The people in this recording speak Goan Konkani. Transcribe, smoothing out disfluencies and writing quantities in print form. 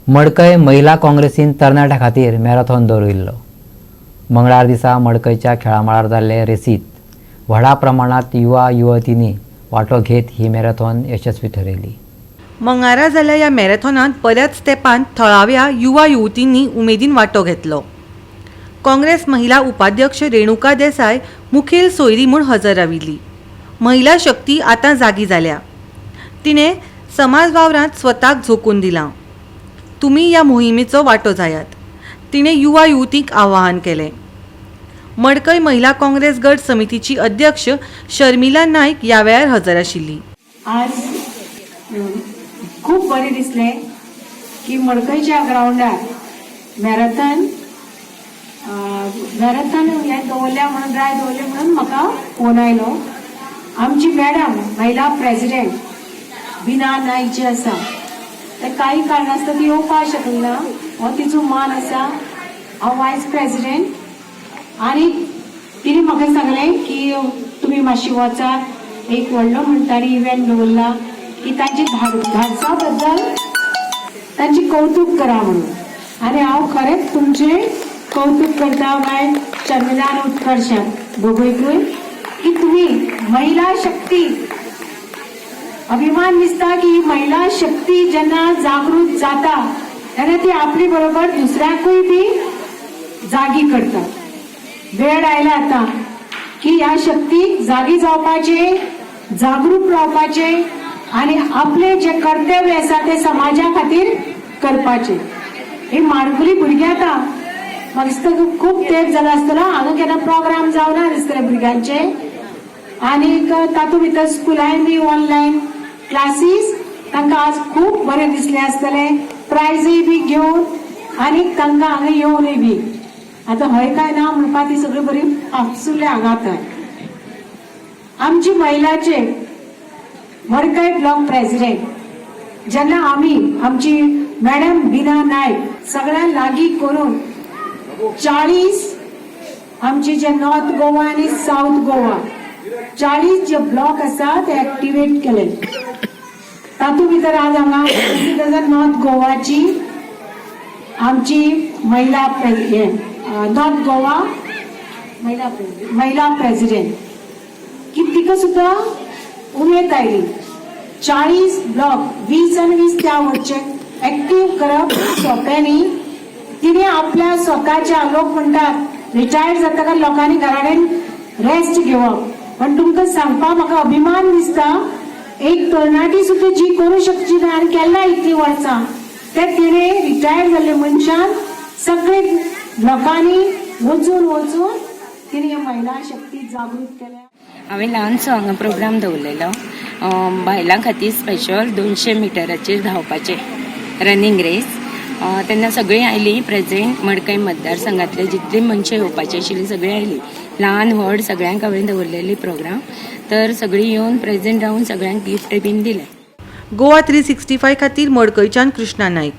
मडकय महिला काँग्रेसीन तरणाट्यां खातीर मॅरेथॉन दवरिल्लो. मंगळार दिसा मडकयच्या खेळामळार जाल्ले रेसीत व्हडा प्रमाणात युवा युवतींनी वांटो घेत ही मॅरेथॉन यशस्वी ठरयली. मंगळारा जाल्ल्या ह्या मॅरेथॉनांत बऱ्याच तेंपान थळाव्या युवा युवतींनी उमेदीन वांटो घेतलो. काँग्रेस महिला उपाध्यक्ष रेणुका देसाय मुखेल सोयरी म्हूण हजर राविल्ली. महिला शक्ती आतां जागी जाल्या. तिणें समाज वावरांत स्वताक झोकून दिलां. तुमी ह्या मोहिमेचो वांटो जायात, तिणें युवा युवतींक आवाहन केलें. मडकय महिला काँग्रेस गट समितीची अध्यक्ष शर्मिला नायक ह्या वेळार हजर आशिल्ली. आज खूब बरें दिसलें की मडकयच्या ग्रावंडार मॅरेथॉन मॅरेथॉन हें दवरल्या म्हणून, ड्राय दवरलें म्हणून म्हाका फोन आयलो. आमची मॅडम महिला प्रेजिडेंट बिना नायक जी आसा, ते काही कारणास्तव ती येवपाक शकली ना. हो तिचो मान आसा. हांव वायस प्रेजिडेंट आनी तिणे म्हाका सांगलें की तुमी मातशी वचात, एक व्हडलो म्हणटा इव्हेंट दवरला की तांची धाडसा बद्दल तांची कौतुक करा म्हणून. आनी हांव खरेंच तुमचें कौतुक करता बाय शर्मिला आनी उत्कर्षान दोगूयकूय, की तुमी महिला शक्ती, अभिमान दिसता की ही महिला शक्ती जेन्ना जागृत जाता तेन्ना ती आपली बरोबर दुसऱ्याकूय बी जागी करता. वेळ आयला आता की ह्या शक्तीक जागी जावपाचे, जागरूक रावपाचे आणि आपले जे कर्तव्य आसा ते समाजा खातीर करपाचे. ही माणकुली भुरगीं आतां म्हाका दिसता खूब तेंप जाला आसतलो, हांगा केन्ना प्रोग्राम जावना दिसतले भुरग्यांचे. आनीक तातूंत भितर स्कुलाय बी ऑनलायन क्लासीस, तांकां आज खूब बरें दिसलें आसतलें प्रायजूय बी घेवन आनी तांकां हांगा येवनूय बी. आतां हय काय ना म्हणपा ती सगळी बरी आपसुल्या हांगा थंय. आमची महिलाचे मडकय ब्लॉक प्रेसिडेंट जेन्ना आमी आमची मॅडम बिना नायक सगळ्यांक लागीं करून 40 आमचे जे नॉर्थ गोवा आनी साऊथ गोवा 40 जे ब्लॉक आसा ते ऍक्टिवेट केले. तातूंत भितर आज हांगा नॉर्थ गोवाची आमची महिला नॉर्थ गोवा महिला प्रेसिडेंट की तिका सुद्दां उमेद आयली. 40 ब्लॉक, 20 आनी 20 त्या वटचे ऍक्टीव करप सोंपें न्ही. तिणे आपल्या स्वताच्या, लोक म्हणटात रिटायर्ड जातकर लोकांनी घरा कडेन रेस्ट घेवप, पण तुमकां सांगपाक म्हाका अभिमान दिसता, एक तरणाटी सुद्दां जी करूं शकची ना आनी केन्ना इतलीं वर्सां, ते तिणे रिटायर्ड जाल्ले मनशान सगळे लोकांनी वचून वचून तिणे महिला शक्ती जागृत केल्या. हांवें ल्हानसो हांगा प्रोग्राम दवरलेलो बायलां खातीर स्पेशल, 200 मिटराचेर धांवपाचें रनींग रेस. तेन्ना सगळीं आयलीं प्रेझेंट. मडकय मतदारसंघातले जितली मनशां येवपाची आशिल्लीं सगळीं आयलीं. ल्हान व्हड सगळ्यांक हांवें दवरलेली प्रोग्राम, तर सगळीं येवन प्रेझेंट रावन सगळ्यांक गिफ्ट बीन दिलें. गोवा 365 खातीर मडकयच्यान कृष्णा नाईक.